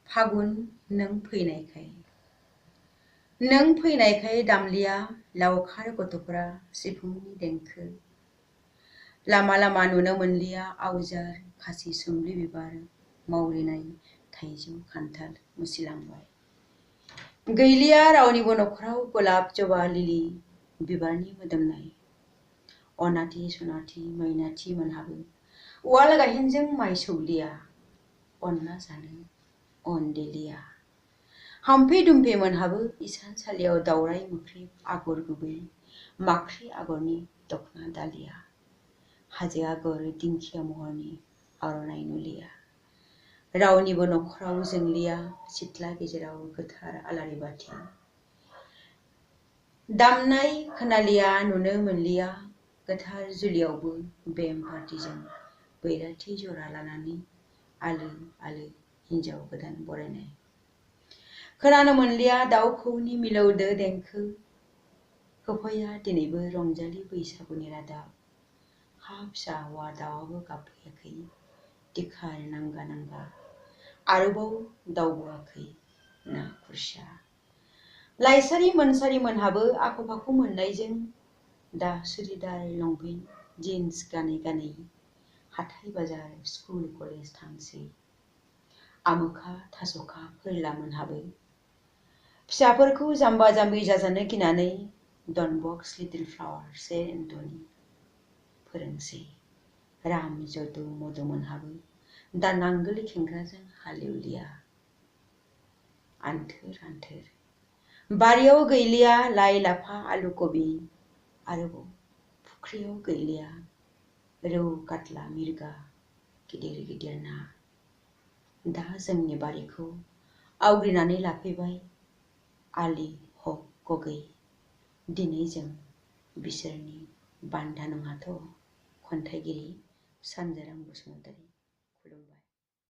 फागुन नों फैनायखाय दामलिया लावखार गथ'फोरा सिफुंनि देंखो लामा लामा नुनो मोनलिया आवजार खासि सोमलि बिबार मावरिनाय थाइजौ खान्थाल मुसिलांबाय गैलिया रावनिबो न'खराव गलाब जबा लिलि बिबारनि मोदोमनाय अनाथि सनाथि मैनाथि मोनहाबो उवाल गाहेनजों माइ सौलिया अनला जानो अनदेलिया हाम्फे दुम्फे मोनहाबो इसानसालियाव दावराय मोख्रेब आगर गुबै माख्रि आगरनि दखना दालिया हाजो आगर दिंखिया महरनि आर'नाइ नुलिया रावनिबो न'खराव जोंलिया सिथ्ला गेजेराव गोथार आलारि बाथि दामनाय खोनालिया नुनो मोनलिया गोथार जुलियावबो बेम पार्टिजों बैराथि जरा लानानै आलो आलो हिन्जाव गोदान बरायनाय खोनानो मोनलिया दाउ खौनि मिलौदो देंखो होफैया दिनैबो रंजालि बैसागुनि रादाब हा फिसा हौवा दाउआबो गाबफैयाखै दिखार नांगा नांगा आरोबाव दावबोआखै ना खुरसा लाइसारि मोनसारि मोनहाबो आख' फाख' मोननायजों दा सुरिदार लंपेन्ट जिन्स गानै गानै हाथाय बाजार स्कुल कलेज थांसै आमोखा थास'खा फोरला मोनहाबो फिसाफोरखौ जाम्बा जाम्बि जाजानो गिनानै डन बक्स लिटिल फ्लावार सेन्ट एन्टनि फोरोंसै राम जदु मदु मोनहाबो दा नांगोल खेंख्राजों हालेवलिया आन्थोर आन्थोर बारियाव गैलिया लाइ लाफा आलु कबि आरोबाव फुख्रियाव गैलिया रौ कातला मिरगा गिदिर गिदिर ना दा जोंनि बारिखौ आवग्रिनानै लाफैबाय आलि हक गगै दिनै जों बिसोरनि बान्धा नङाथ' खन्थाइगिरि सानजोरां बसुमतारी।